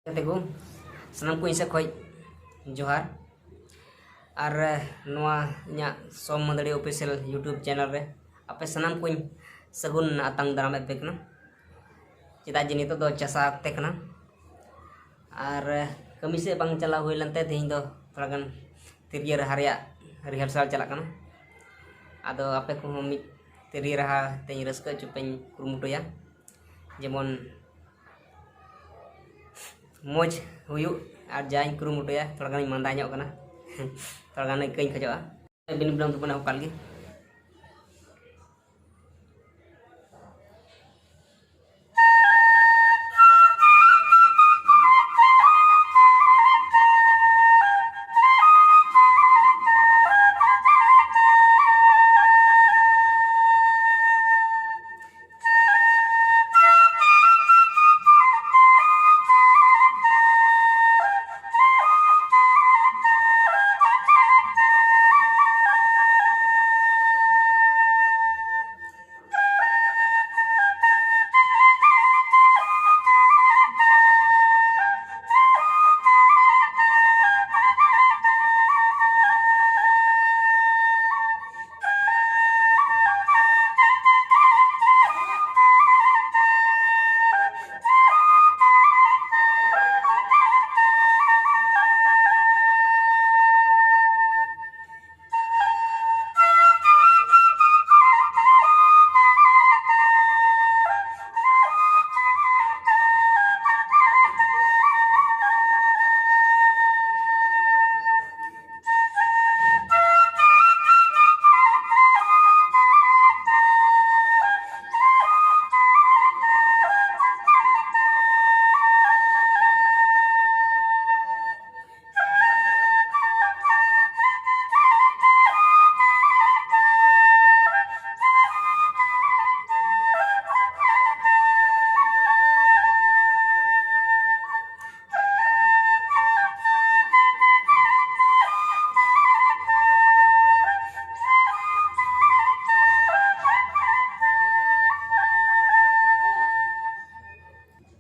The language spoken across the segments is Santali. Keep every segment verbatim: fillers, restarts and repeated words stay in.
ᱜᱟᱛᱮ ᱠᱚ, ᱥᱟᱱᱟᱢ ᱠᱚ ᱤᱧ ᱥᱮᱫ ᱠᱷᱚᱱ ᱡᱚᱦᱟᱨ᱾ ᱟᱨ ᱱᱚᱣᱟ ᱤᱧᱟᱹᱜ ᱥᱳᱢ ᱢᱟᱹᱫᱟᱹᱲᱤ official YouTube channel ᱨᱮ ᱟᱯᱮ ᱥᱟᱱᱟᱢ ᱠᱚᱧ ᱥᱟᱹᱜᱩᱱ ᱟᱛᱟᱝ ᱫᱟᱨᱟᱢᱮᱫ ᱯᱮ ᱠᱟᱱᱟ᱾ ᱪᱮᱫᱟᱜ ᱡᱮ ᱱᱤᱛᱚᱜ ᱫᱚ ᱪᱟᱥᱟ ᱚᱠᱛᱮ ᱠᱟᱱᱟ᱾ ᱟᱨ ᱠᱟᱹᱢᱤ ᱥᱮᱫ ᱵᱟᱝ ᱪᱟᱞᱟᱣ ᱦᱩᱭ ᱞᱮᱱᱛᱮ ᱛᱮᱦᱮᱧ ᱫᱚ ᱛᱷᱚᱲᱟ ᱜᱟᱱ ᱛᱤᱨᱭᱳ ᱨᱟᱦᱟ ᱨᱮᱭᱟᱜ rehearsal ᱪᱟᱞᱟᱜ ᱠᱟᱱᱟ᱾ ᱟᱫᱚ ᱟᱯᱮ ᱠᱚᱦᱚᱸ ᱢᱤᱫ ᱛᱤᱨᱭᱳ ᱨᱟᱦᱟ ᱛᱮᱧ ᱨᱟᱹᱥᱠᱟᱹ ᱦᱚᱪᱚ ᱯᱮᱧ ᱠᱩᱨᱩᱢᱩᱴᱩᱭᱟ, ᱡᱮᱢᱚᱱ ᱢᱚᱡᱽ ᱦᱩᱭᱩᱜ᱾ ᱟᱨ ᱡᱟᱧ ᱠᱩᱨᱩᱢᱩᱴᱩᱭᱟ, ᱛᱷᱚᱲᱟ ᱜᱟᱱᱤᱧ ᱢᱟᱸᱫᱟ ᱧᱚᱜ ᱠᱟᱱᱟ, ᱛᱷᱚᱲᱟ ᱜᱟᱱ ᱟᱹᱭᱠᱟᱹᱧ ᱠᱷᱚᱡᱚᱜᱼᱟ᱾ ᱵᱤᱱ ᱵᱤᱞᱚᱢ ᱛᱮᱵᱚᱱ ᱮᱦᱚᱵ ᱠᱟᱜ ᱞᱮᱜᱮ᱾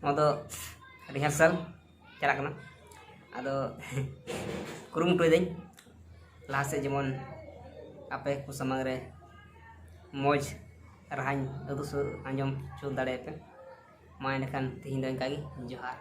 ᱱᱚᱣᱟ ᱫᱚ rehearsal᱾ ᱪᱟᱞᱟᱜ ᱠᱟᱱᱟ᱾ ᱟᱫᱚ ᱠᱩᱨᱩᱢᱩᱴᱩᱭᱮᱫᱟᱹᱧ ᱞᱟᱦᱟ ᱥᱮᱫ ᱡᱮᱢᱚᱱ ᱟᱯᱮ ᱠᱚ ᱥᱟᱢᱟᱝ ᱨᱮ ᱢᱚᱡᱽ ᱨᱟᱦᱟᱧ ᱩᱫᱩᱜ ᱥᱚ-, ᱟᱸᱡᱚᱢ ᱦᱚᱪᱚ ᱫᱟᱲᱮᱭᱟᱯᱮ᱾ ᱢᱟ ᱮᱸᱰᱮᱠᱷᱟᱱ ᱛᱮᱦᱮᱧ ᱫᱚ ᱤᱱᱠᱟ ᱜᱮ, ᱡᱚᱦᱟᱨ᱾